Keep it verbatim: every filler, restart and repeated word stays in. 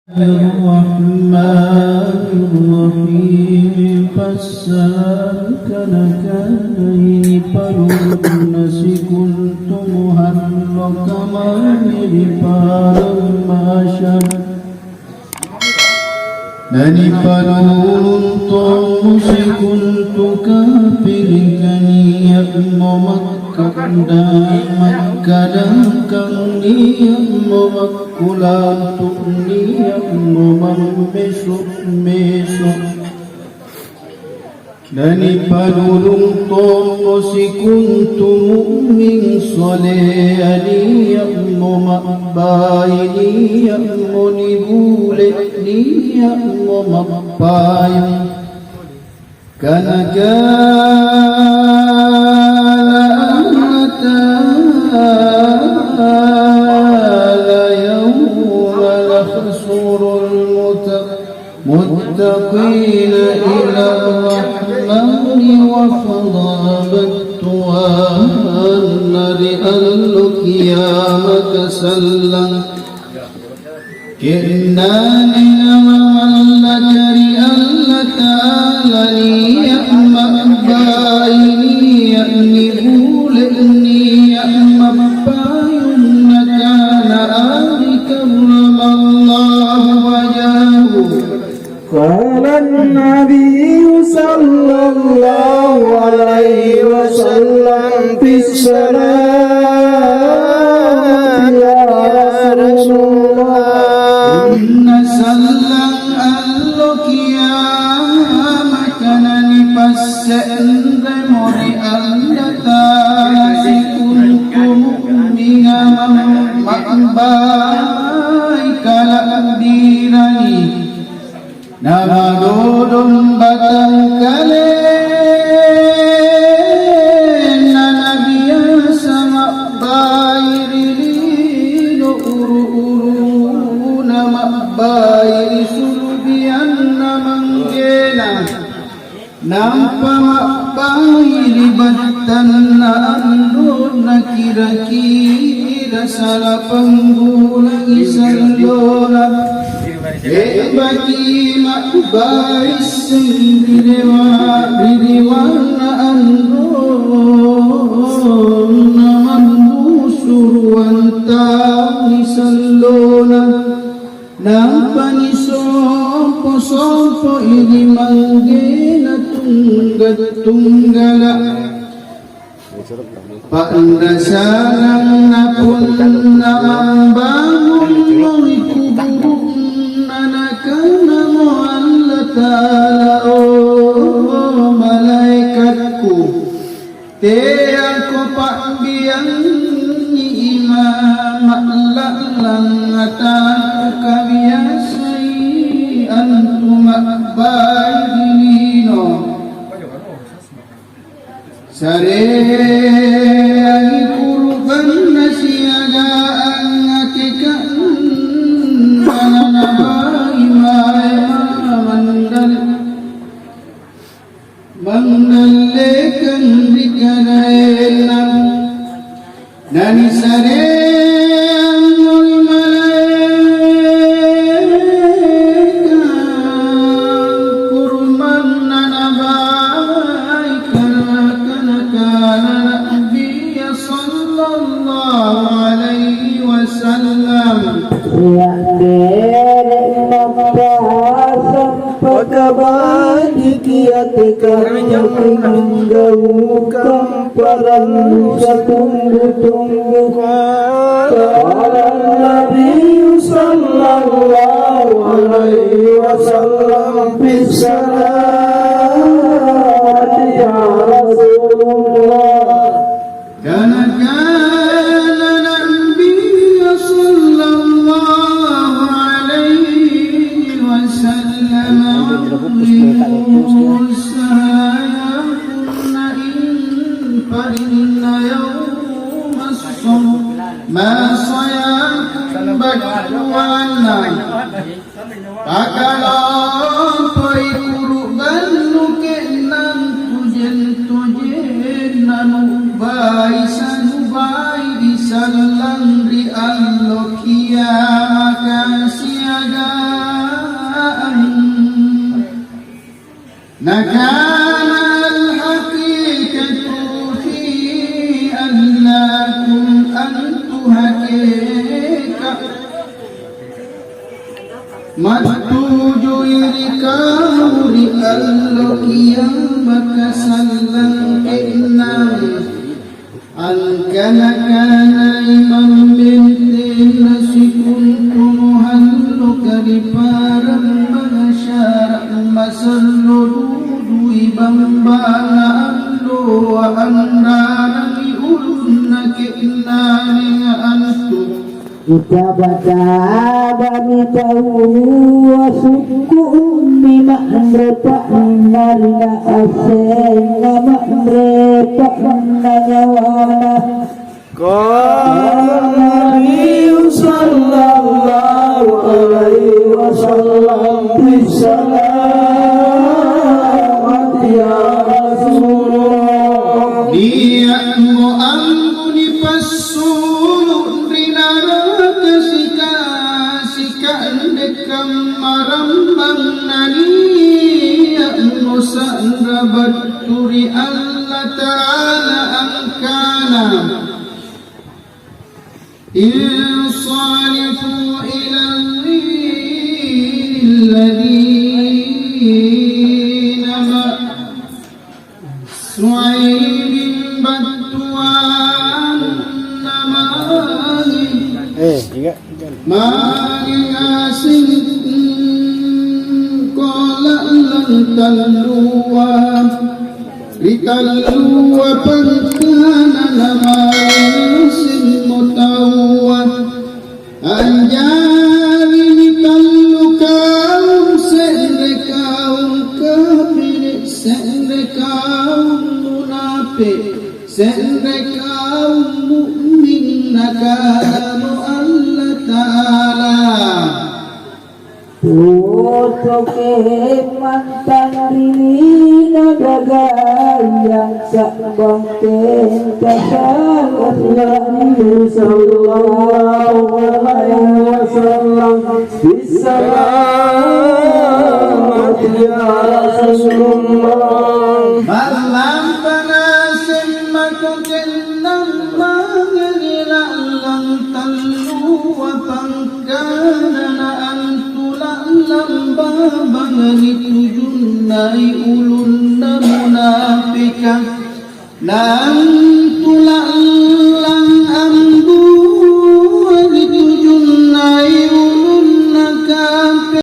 الرحمن الرحيم. فالسلام كان كان ننيب لهم سكنتم هل كما ننيب لهم ما شاء Nanipalulung tommo sikontu kapilika nia'mo makkadang-, makkadangkang nia'mo makkulantu nia'mo mammeso'-meso'. Nanipalulung tommo sikontu mu'min salea nia'mo ma'bai nia'mo nibule nia'mo mappayung. Kana kana Allah Ta'ala yauma nahsurul muta- muttaqina ila rahmani wafda. Battuanna ri allo kiamaka sallang. Ke'nanga nawallaka ri Allata'ala nia' ma'bai nia' nibule nia' mappayung nakana, "Adi karramallahu wajahu." قال النبي صلى الله عليه وسلم في الصلاة: يا رسول الله. Punna sallang allo kiamaka nanipasse'remo ri Allata'ala sikontu mu'mina ma'bai kala'birang. Namadodong batangkalenna nabiasa ma'bai ri lino uru-uruna, ma'bai ri sulubianna manggena. Nampa ma'bai ri battanna anrona kira-kira salapang bulangi sallona. E'baki ma'bai seng ri rewa-, ri riwanna anrona mannusu ruang taungi sallona. Nampa nisompo-sompoi ri manggena tungga-tunggala'. Pa'nasarang napunna mambangunmoi kuburu'na, nakanamo Allata'ala, "O malaekakku, teako pa'biangi imang ma'la'lang atau kabiasai antu ma'bai ri lino." Sareangi kurubanna siagang angngakeka'na nabai mae mandal-, mandallekang ri karaenna. Nanisareang ri malaekang kurmanna nabai kana-, kana-, kana Nabia sallallahu alaihi wasallam. Iya, tere' mappasampa kabajiki atekamaki manggaukang parallu satunggu-tunggu. Qala Nabiyyu sallallahu alaihi wasallam fis salati ya Rasulullah. Kana kana Nabiyyu sallallahu alaihi wasallam yu'allimus sahaba, fa inna yaumas sawm ma sayakun battuanna. Pakalompo'i kurubannu ke'nang tujen-tujenna nubai sanubai ri sallang ri allo kiamaka siagang Nakana, "Al-haqiqatu fi annakum, antu haqiqa mattuju ri kau ri allo kiamaka sallang ke'nang." Angkana-kanai mammentenna sikontu nuhalloka ri parang bangsa' masallo dudui bambana alloa anrarangi ulunna ke'nanga antu. Itaba-tabami taua sukku'mi ma'repa'na ri naassenna ma'repa'na nyawana. Qala Nabiyyu sallallahu alaihi wasallam, "Bissalamati ya Rasulullah." Nia'mo ambu nipassulu' ri naraka sika-sika'de kammarambang, nania'mo sa'ra battu ri Allata'ala angkana, "Insalifu ila al-ghiri alladhi nama." Suaibin battuanna mali. Eh, ingat. Mali ngaseng kola' lantallua. Ri tallua pangkana namali ngasengmo taua. Anjari nitallu kaum, se're kaum kapere', se're kaum munape', se're kaum mu'min, nakanamo Allata'ala. Potoke mantang ri lino gagaya. Sa'bang tentasa Nabi sallallahu alaihi wasallam, "Bissalamati ya Rasulullah." Ma'lampa ngaseng mako ke'nang mange ri la'lang tallua pangkana na antu la'lang babang nitujunnai ulunna munapika. Nang